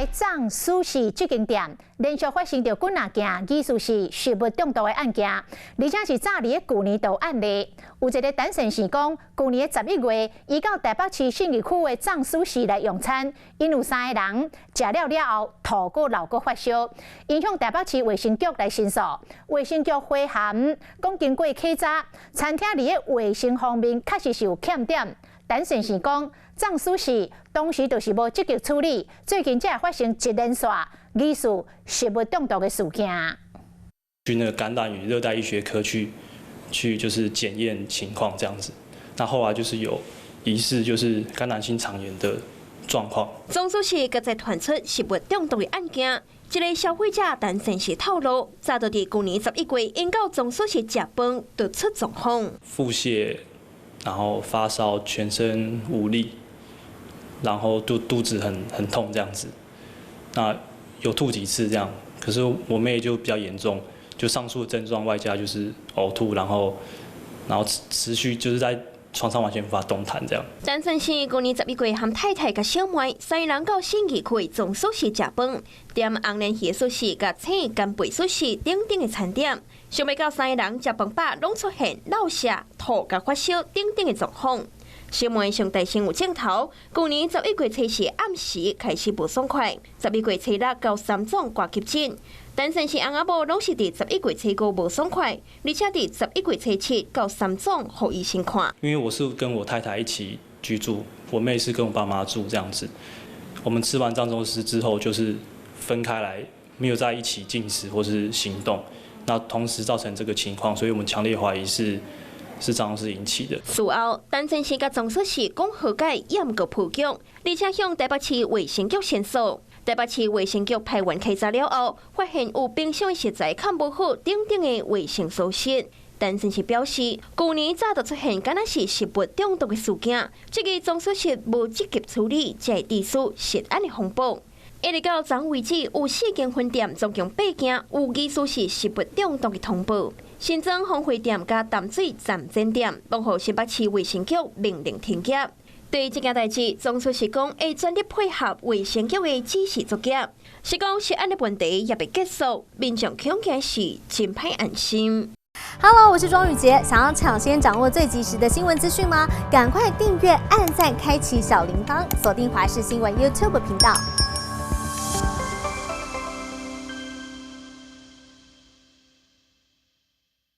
來藏壽司這間店連續發生著幾若件疑似是食物中毒的案件，而且是早佇咧舊年就有案例。有一个陳先生講，舊年的11月，伊到台北市信義區的藏壽司來用餐，𪜶有三个人食了了後吐閣流閣發燒，𪜶向台北市衛生局來申訴，衛生局回函講經過稽查，餐廳裡的衛生方面確實是有欠點。陳先生講，藏壽司當時就是無積極處理，最近才會發生一連串疑似食物中毒的事件。去那個感染與熱帶醫學科去就是檢驗情況這樣子，那後來就是有疑似就是感染性腸炎的狀況。藏壽司閣再傳出食物中毒的案件，一个消費者陳先生透露，早就佇舊年11月，𪜶到藏壽司食飯，就出狀況。腹瀉，然後發燒，全身無力，然後肚子很痛這樣子，那有吐幾次這樣，可是我妹就比較嚴重，就上述的症狀外加就是嘔吐，然後持續就是在床上完全無法動彈這樣。陳先生舊年11月和太太佮小妹三个人到信義區藏壽司食飯，點紅鯰魚壽司、佮青干貝壽司等等的餐點，想袂到三个人食飯飽攏出現落瀉、吐佮發燒等等的狀況。小妹上大聲有症頭，舊年11月初四暗時開始無爽快，11月初六到三總掛急診。陳先生翁仔某攏是佇11月初五無爽快，而且佇11月初七到三總予醫生看。因為我是跟我太太一起居住，我妹是跟我爸媽住這樣子。我們吃完藏壽司之後，就是分開來，沒有在一起進食或是行動，那同時造成這個情況，所以我們強烈懷疑是藏壽司引起的。事後，陳先生佮藏壽司講和解，也毋過破局，而且向台北市衛生局申訴。台北市衛生局派員稽查了後，發現有冰箱的食材囥無好等等的衛生疏失。陳先生表示，舊年早就出現敢若是食物中毒的事件，這个藏壽司無積極處理，才會致使食安的風波。一直到昨為止，有四間分店，總共八件有疑似是食物中毒的通報。新莊豐匯店佮淡水站前店，攏予新北市衛生局命令停業。對這件代誌，藏壽司講會全力配合衛生局的指示作業。是講食安的問題猶未結束，民眾恐驚是真歹安心。 Hello，我是莊宇傑，想要搶先掌握最及時的新聞資訊嗎？趕快訂閱、按讚、開啟小鈴鐺，鎖定華視新聞 YouTube 頻道。